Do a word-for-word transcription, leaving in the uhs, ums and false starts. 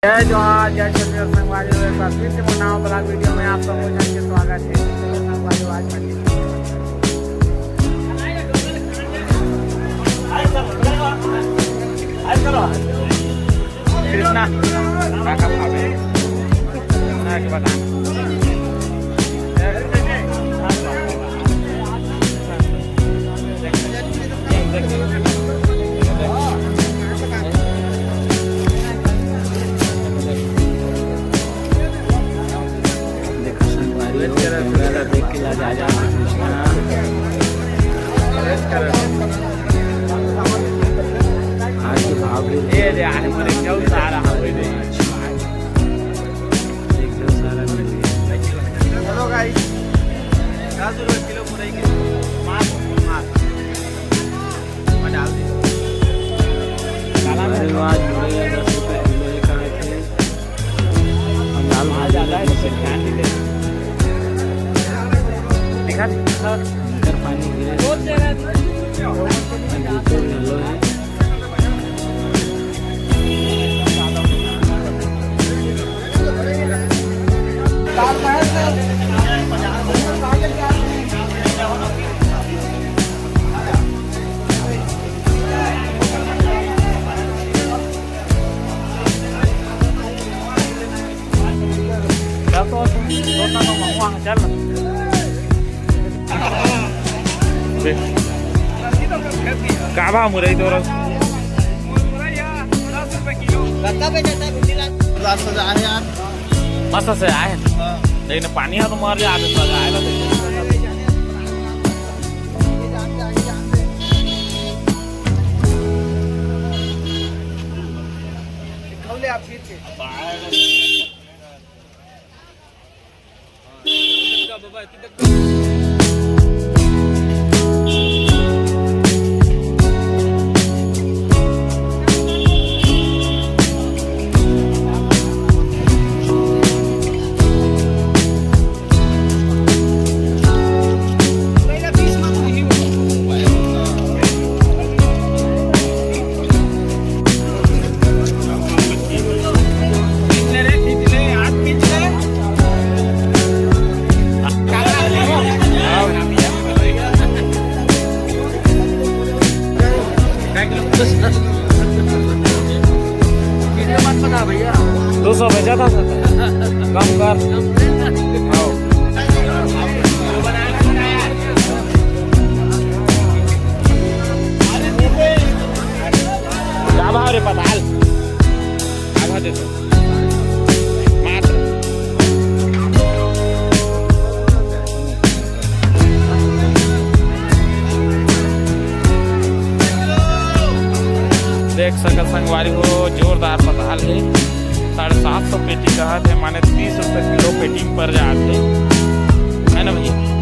जय जोहार, जय छत्तीसगढ़ संगवारी हो। एक बार फिर से मोर नवा vlog video में आप सबको झन के स्वागत है। संगवारी हो, आज मंडी कृष्णा, काका भावे। कृष्णा के बगान। देखो संगवारी हो, कैमरा ला देख के ला जा, जा कृष्णा। आज के भाव भी ये ले, आज मोर एक जौन सारा हवे दे। एक जौन सारा मिल गया। Hello guys, दस रुपये किलो मुरई के मार, मार। मैं डाल दी। काला अरे वाह, मुरई दस रुपये किलो एक आए थे। और लाल भाजी ज्यादा है, तो सिर्फ ध्यान नहीं देना। दिखा, दिखा। अंदर पानी गिरे। बिल्कुल yellow है। चल तो, तो, तो, तो, वहाँ चल। का भाव मुरई तोर? कत्ता बेचत हे गुजरात? दस हजार है यार। मस्त से आए। हाँ। लेकिन पानी हा तो मर जा, आदत लगा आएगा तो। दो सौ बेचा था सर, कम कर। आओ। का भाव रे पताल? का भाव देथो? मात्र। देख सकत संगवारी हो, जोरदार पताल हे। साढ़े सात सौ पेटी कहत हे, माने तीस रुपये किलो पेटी में पर जात हे, है ना भैया?